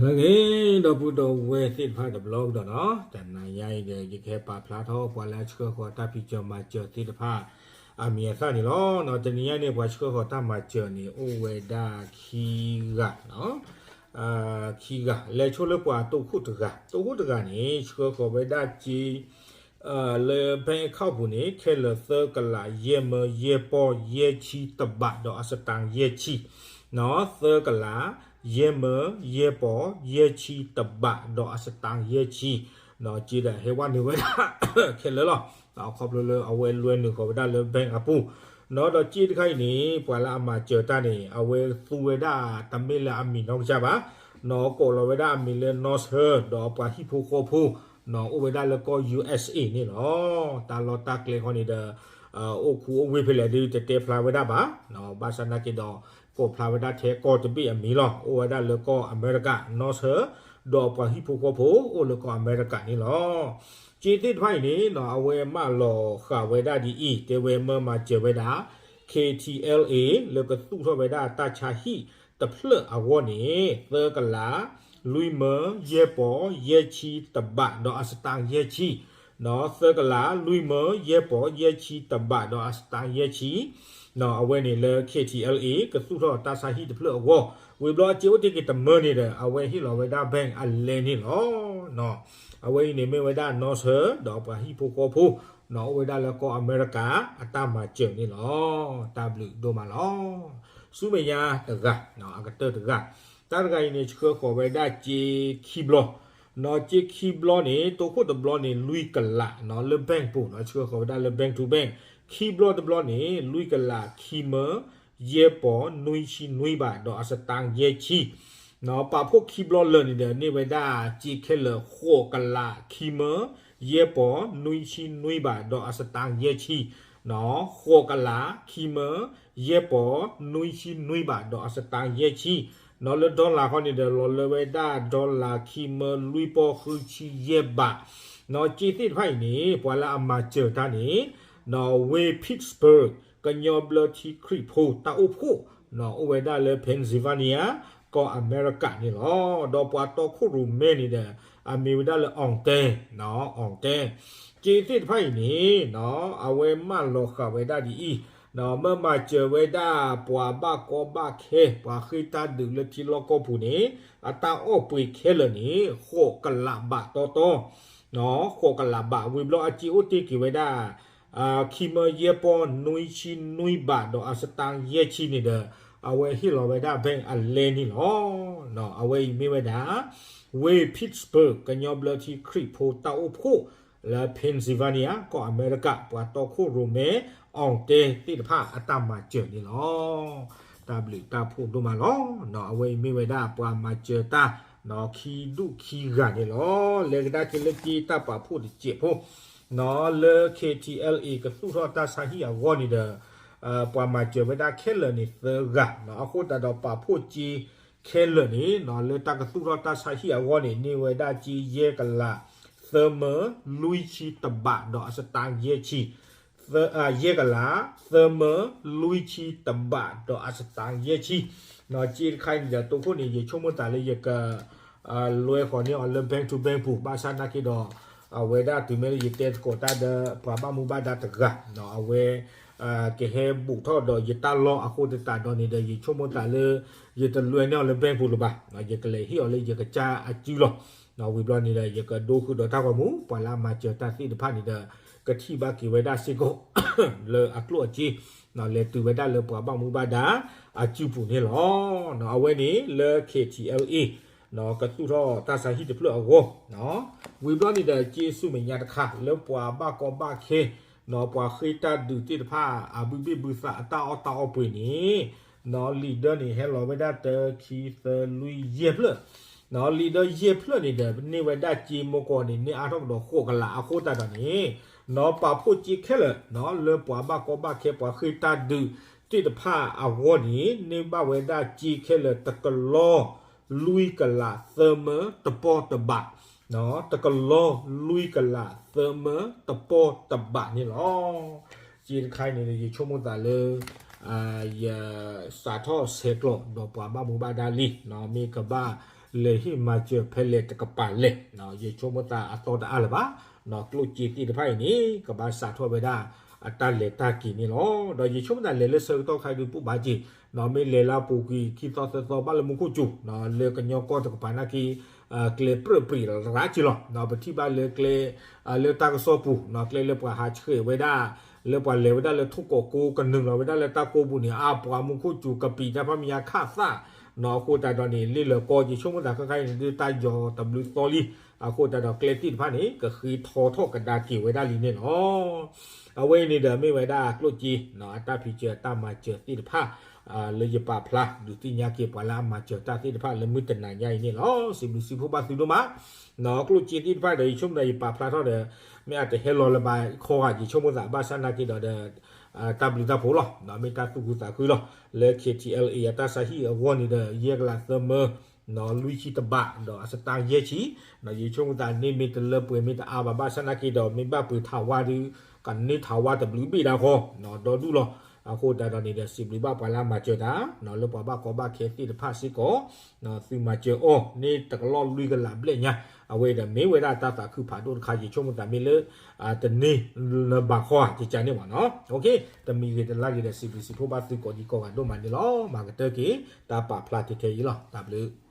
လၢအဂ့ၤ ဒီပုၢ်ဒီဝဲၢ်သ့ၣ်တဖၣ်တဘျီကဒီးနီၤ, တနၤညါအံၤဒီး ယကဟဲပာ်ဖျါထီၣ်ပှၤလၢအဆှၢဃီၤတၢ်ဖံးစၢၤမၤစၢၤသ့ၣ်တဖၣ် အမံၤအသၣ်န့ၣ်လီၤ. တနံၤညါန့ၣ် ပှၤဆှၢဃီၤတၢ်မၤစၢၤန့ၣ် အိၣ်ဝဲဒၣ်ခံဂၤ, ခံဂၤ, လဲၤဆိလၢပှၤတိခိၣ်တဂၤ, တိခိၣ်တဂၤန့ၣ် ဆှၢဃီၤဝဲဒၣ်စ့ လၢ bank account ပူၤန့ၣ် ခဲလၢာ်သၢကလး ယဲၢ်မၢ ယဲၢ်ပီၢ် ယဲၢ်ဆံတဘး ဒီးအစတၣ်ယဲၢ်ဆံ, သၢကလး ယဲၢ်မၢ ယဲၢ်ပီၢ် ယဲၢ်ဆံတဘး ဒီးအစတၣ်ယဲၢ်ဆံ, စ့ဒီးဟဲဝဲနုာ်ဝဲဒၣ် ခဲလၢာ်လီၤ. ခီဖျိလၢအဝဲလွဲနုာ်ဃီၤဝဲဒၣ်လၢ bank အပူၤ, ဒီးစ့တခါအံၤန့ၣ် ပှၤလၢအမၤစၢၤတၢ်န့ၣ် အဝဲသူဝဲဒၣ်တမ့ၢ်လၢအမံၤနီၢ်ကစၢ်ဘၣ်, ကိးလီၤဝဲဒၣ်အမံၤလၢ နီၢ်စၢၢ် ဒီးပှၤဟံၣ်ဖိဃီဖိ အိၣ်ဝဲဒၣ်လၢကီၢ် ယူၢ်အ့းအ့း န့ၣ်လီၤ. တၢ်လီၢ်တၢ်ကျဲခီန့ၣ်ဒီး အိၣ်ခူအိၣ်ဝ့ၢ်ဖဲလဲၣ်ဒုး တတဲဖျါဝဲဒၣ်ဘၣ်, ဘၣ်ဆၣ်နာ်က့ဒီး ကိးဖျါဝဲဒၣ်ထဲကီၢ်တဘ့ၣ်အမံၤလီၤ. အိၣ်ဝဲဒၣ်လၢကီၢ်အမဲရကၤ နီၢ်စၢၢ် ဒီးပှၤဟံၣ်ဖိဃီဖိ အိၣ်လၢကီၢ်အမဲရကၤန့ၣ်လီၤ. စ့သ့ၣ်တဖၣ်အံၤန့ၣ် အဝဲမၢလီၤဃာ်ဝဲဒၣ်ဒ်အံၤ, တဲဝဲမၢမၤစၢၤဝဲဒၣ် KTLA လၢကသူၣ်ထီၣ်ဝဲဒၣ်တၢ်ဆါဟံၣ်တဖျၢၣ်အဂီၢ်န့ၣ် သၢကလး လွံၢ်မၢ ယဲၢ်ပီၢ် ယဲၢ်ဆံတဘး ဒီးအစတၣ်ယဲၢ်ဆံ, သၢကလး လွံၢ်မၢ ယဲၢ်ပီၢ် ယဲၢ်ဆံတဘး ဒီးအစတၣ်ယဲၢ်ဆံ, အဝဲန့ၣ်လၢ KTLA ကသူၣ်ထီၣ်တၢ်ဆါဟံၣ်တဖျၢၣ်အဂီၢ်, ဝံၤဘျီအစ့အိၣ်တ့ၢ်က့ၤတမၢန့ၣ်ဒီး အဝဲဟ့ၣ်လီၤဝဲဒၣ် bank အလဲန့ၣ်လီၤ. အဝဲအံၤန့ၣ်မ့ၢ်ဝဲဒၣ်နီၢ်စၢၢ် ဒီးပှၤဟံၣ်ဖိဃီဖိ အိၣ်ဝဲဒၣ်လၢကီၢ်အမဲရကၤ အတၢ်မၤစၢၤန့ၣ်လီၤ. တၢ်ဘျုးဒိၣ်မးလီၤ. ဆူမဲာ်ညါတဂၤ, အကတၢၢ်တဂၤ, တၢ်တဂၤအံၤန့ၣ် ဆှၢဃီၤဝဲဒၣ်စ့ခံဘျီ, စ့ခံဘျီန့ၣ် တိခိၣ်တဘျီန့ၣ် လွံၢ်ကလး လၢ bank ပူၤ ဆှၢဃီၤဝဲဒၣ်လၢ bank to bank, ခံဘျီတဘျီန့ၣ် လွံၢ်ကလး ခံမၢ ယဲၢ်ပီၢ် နွံဆံနွံဘး ဒီးအစတၣ်ယဲၢ်ဆံ, ပာ်ဖှိၣ်ခံဘျီလၢာ်န့ၣ်ဒီး န့ၢ်ဝဲဒၣ်စ့ခဲလၢာ် ဃိးကလး ခံမၢ ယဲၢ်ပီၢ် နွံဆံနွံဘး ဒီးအစတၣ်ယဲၢ်ဆံ, ဃိးကလး ခံမၢ ယဲၢ်ပီၢ် နွံဆံနွံဘး ဒီးအစတၣ်ယဲၢ်ဆံ, လၢ dollar ခီန့ၣ်ဒီး လီၤလၢဝဲဒၣ် dollar ခံမၢ လွံၢ်ပီၢ် ဃုဆံယဲၢ်ဘး, စ့သ့ၣ်တဖၣ်အံၤန့ၣ် ပှၤလၢအမၤစၢၤတၢ်န့ၣ် ဝ့ၢ် Pittsburgh ကညီဘျၢထံခရံာ်ဖိတၢ်အိၣ်ဖှိၣ် အိၣ်ဝဲဒၣ်လၢ Pennsylvania ကီၢ်အမဲရကၤန့ၣ်လီၤ. ဒီးပှၤတီခိၣ်ရိၣ်မဲန့ၣ်ဒီး အမ့ၢ်ဝဲဒၣ်လၢ အောင်သဲ, အောင်သဲ, စ့သ့ၣ်တဖၣ်အံၤန့ၣ် အဝဲမၢလီၤဃာ်ဝဲဒၣ်ဒ်အံၤ, မၢမၤစၢၤဝဲဒၣ်ပှၤဘၣ်ကီဘၣ်ခဲ ပှၤဃ့ၢ်တၢ်ဒုးလၢထံလီၢ်ကီၢ်ပူၤန့ၣ် အတၢ်အီၣ်ပှ့ၤခဲလၢာ်န့ၣ် ဃိးကလးဘးတီတီ, ဃိးကလးဘး ဝံၤဘျီအစ့အိၣ်တ့ၢ်က့ၤဝဲဒၣ် ခံမၢယဲၢ်ပီၢ် နွံဆံနွံဘး ဒီးအစတၣ်ယဲၢ်ဆံန့ၣ်ဒီး အဝဲဟ့ၣ်လီၤဝဲဒၣ် bank အလဲန့ၣ်လီၤ. အဝဲအံၤမ့ၢ်ဝဲဒၣ် ဝ့ၢ် Pittsburgh ကညီဘျၢထံခရံာ်ဖိတၢ်အိၣ်ဖှိၣ်လၢ Pennsylvania ကီၢ်အမဲရကၤ ပှၤတီခိၣ်ရိၣ်မဲ အောင်သဲ သ့ၣ်တဖၣ်အတၢ်မၤစၢၤန့ၣ်လီၤ. တၢ်ဘျုးတၢ်ဖှိၣ်ဒိၣ်မးလီၤ. အဝဲအံၤမ့ၢ်ဝဲဒၣ်ပှၤမၤစၢၤတၢ် ခံဒူၣ်ခံဂၤန့ၣ်လီၤ. လဲၤကဒါက့ၤလၢက့တၢ်ပာ်ဖှိၣ်တစဲးဖိ လၢ K T L A ကသူၣ်ထီၣ်တၢ်ဆါဟံၣ်အဂီၢ်န့ၣ်ဒီး ပှၤမၤစၢၤဝဲဒၣ်ခဲလၢာ်န့ၣ်သၢဂၤ, အဃိသတးဒီးပာ်ဖှိၣ်စ့ခဲလၢာ်န့ၣ် လၢတၢ်ကသူၣ်ထီၣ်တၢ်ဆါဟံၣ်အဂီၢ်န့ၣ် န့ၢ်ဝဲဒၣ်စ့ယဲၢ်ကလး သၢမၢ လွံၢ်ဆံတဘး ဒီးအစတါယဲၢ်ဆံ ယဲၢ်ကလး သၢမၢ လွံၢ်ဆံတဘး ဒီးအစတါယဲၢ်ဆံ, စ့တခါအံၤန့ၣ်ဒီး တိခိၣ်န့ၣ် ယဆိကမိၣ်သးလၢယက လွဲဃီၤန့ၢ်အီၤလၢ bank to bank ပူၤ ဘၣ်ဆၣ်နာ်က့ဒီး အဝဲဒၣ်တုၤမ့ၢ်လၢယတဲသကိးတၢ်ဒီး ပှၤဘၣ်မူဘၣ်ဒါတဂၤ အဝဲ ကဟဲဘူးထီၣ်ဒီးယတၢ်လီၢ်အဃိသတးဒီးန့ၣ်ဒီး ယဆိကမိၣ်သးလၢ ယတလွဲန့ၢ်အီၤလၢ bank ပူၤလၢၤဘၣ်, ယကလဲၤဟ့ၣ်အီၤလၢယကစၢ်အစုလီၤ. ဝံၤဘျီန့ၣ်ဒီး ယကဒိဃုာ်ဒီးတၢ်ဂီၤမူ ပှၤလၢအမၤစၢၤတၢ်သ့ၣ်တဖၣ်န့ၣ်ဒီး ကထံၣ်ဘၣ်က့ၤဝဲဒၣ်စ့ၢ်ကီး လၢအကျိၣ်အစ့ လဲၤတုၤဝဲဒၣ်လၢပှၤဘၣ်မူဘၣ်ဒါအစုပူၤန့ၣ်လီၤ. အဝဲန့ၣ်လၢ K T L A ကသူၣ်ထီၣ်တၢ်ဆါဟံၣ်တဖျၢၣ်အဂီၢ်, ဝံၤဘျီန့ၣ်ဒီး စ့ဆူမဲာ်ညါတခါ လၢပှၤဘၣ်ကီဘၣ်ခဲ ပှၤဃ့ၢ်တၢ်ဒုးသ့ၣ်တဖၣ် အဘုဘ့ၣ်ဘုသးအတၢ်အီၣ်တၢ်အီပှ့ၤန့ၣ် လံာ်ဒၢန့ၣ် ဟဲလီၤဝဲဒၣ်တၢ ခံ သၢ လွံၢ် ယဲၢ်ဖျၢၣ်, လံာ်ဒၢယဲၢ်ဖျၢၣ်န့ၣ်ဒီး န့ၢ်ဝဲဒၣ်စ့မိၢ်ကီၢ်န့ၣ် န့ၢ်အါထီၣ်ကဒီးဃိးကလးအဃိသတးဒီးန့ၣ် ပာ်ဖှိၣ်စ့ခဲလၢာ် လၢပှၤဘၣ်ကီဘၣ်ခဲ ပှၤဃ့ၢ်တၢ်ဒုးသ့ၣ်တဖၣ်အဂီၢ်န့ၣ် န့ၢ်ဘၣ်ဝဲဒၣ်စ့ခဲလၢာ် တကလီ လွံၢ်ကလး သၢမၢ တပီၢ်တဘး, တကလီ လွံၢ်ကလး သၢမၢ တပီၢ်တဘးန့ၣ်လီၤ. စ့တခါအံၤန့ၣ် ယဆိကမိၣ်သးလၢ ယစးထီၣ်ဆဲးကျိးဒီးပှၤဘၣ်မူဘၣ်ဒါလံ, မ့ၢ်ကဘၣ် လဲၤဟ့ၣ်မၤစၢၤဖဲလဲၣ်တကပၤလဲၣ်, ယဆိကမိၣ်သးအသီတအါလၢၤဘၣ်, ကျိၣ်စ့သ့ၣ်တဖၣ်အံၤန့ၣ် ကဘၣ်စးထီၣ်ဝဲဒၣ်အတၢ်လဲၤတၢ်က့ၤန့ၣ်လီၤ. ဒီးယဆိကမိၣ်သးလဲၤလၢဆၢကတီၢ်ခါဒုးပူၣ်ဘၣ်က့ၤ, မ့ၢ်လဲၤလၢအပူၤကွံာ်ခံသီသၢသီဘၣ်လၢမူခိၣ်စူၤ, လၢကညီကီၢ်တကပၤနာ်က့ ကျဲပြၢၢ်ပြံးရးက့ၤလီၤ. ပထံၣ်ဘၣ်လၢကျဲ လၢတၢ်ကစီၣ်ပူၤ ကျဲလၢပှၤဟးဆှဲးဝဲဒၣ် လၢပှၤလဲၤဝဲဒၣ်လၢထိၣ်ကီးကိးကနုာ်လီၤဝဲဒၣ်လၢတၢ်ကိးပူၤန့ၣ် အါပှၤမူခိၣ်စူၤကပံာ်တၢ်ဖးမံယါခးသၣ်, အဃိသတးဒီးန့ၣ် လ့လၢကီၢ် ယဆိကမိၣ်သးခဲခါအံၤန့ၣ် ဒုးတၢ်ယီၤတဘျုးသီလံ, အဃိသတးဒီးကျဲသ့ၣ်တဖၣ်န့ၣ် ကဃ့ထီထီၣ်ကဒါက့ၤဝဲဒၣ်လံန့ၣ်လီၤ. အဝဲအံၤန့ၣ်ဒီးမ့ၢ်ဝဲဒၣ်ကျိၣ်စ့ အတၢ်ဖံးစၢၤအတၢ်မၤစၢၤသ့ၣ်တဖၣ် လၢယပာ်ဖျါဒုးသ့ၣ်ညါက့ၤပှၤလၢအမၤစၢၤတၢ်သ့ၣ်တဖၣ်လၢမုၢ်တနၤညါအံၤန့ၣ်လီၤ. စံးဘျုးစံးဖှိၣ်ဘၣ်သုဒိၣ်မး, ကျိၣ်စ့သ့ၣ်တဖၣ်ဒီး ယဆိကမိၣ်ဒီးယပာ်ဖျါထီၣ်ဒီး မ့ၢ်အတဟဲလီၤလၢၤဘၣ်ခီဂာ် ယဆိကမိၣ်သးဘၣ်ဆၣ်နာ်က့ဒီး တၢ်ဘျုးတၢ်ဖှိၣ်လီၤ, မ့ၢ်တၢ်သူၣ်ခုသးခုလီၤ, လၢ K T L A အတၢ်ဆါဟံၣ်အဂီၢ်န့ၣ်ဒီး ယဲၢ်ကလးသၢမၢ လွံၢ်ဆံတဘး ဒီးအစတါယဲၢ်ဆံ, ယဆိကမိၣ်သးန့ၣ်မ့ၢ်တလၢပှဲၤမ့ၢ်တအါဘၣ် ဘၣ်ဆၣ်နာ်က့ဒီး မ့ၢ်ဘၣ်ပှ့ၤထးဝါဒီး ကန့ၢ်ထးဝါတဘျုးဘ့ၣ်ဒၣ်ဃီ ဒီဒူၣ်လီၤ. အဃိသတးဒီးန့ၣ်ဒီး စံးဘျုးဘၣ်ပှၤလၢအမၤစၢၤတၢ် လၢပှၤဘၣ်ကီဘၣ်ခဲသ့ၣ်တဖၣ်စ့ၢ်ကီး သုမၤစၢၤအီၤန့ၣ်တကလီၢ်လွံၢ်ကလးဘျဲၣ်ညါ, အဝဲဒီးမ့ၢ်ဝဲဒၣ်တၢ်သးခုဖးဒိၣ်တခါ ယဆိကမိၣ်သးမ့ၢ်လၢ တန့ၢ်လၢၤဘၣ်ခီဧါ ကကန့ၣ်မ့ၢ်နီၤ. တမံၤဂ့ၤတလါဂ့ၤဒီး စံးဘျုးစံးဖှိၣ်ဘၣ်သုကိးဒံကိးဂၤဒိၣ်မးန့ၣ်လီၤ. မၤကတၢၢ်က့ၤ တၢ်ပာ်ဖျါထဲထဲအံၤလီၤ. တၢ်ဘျုး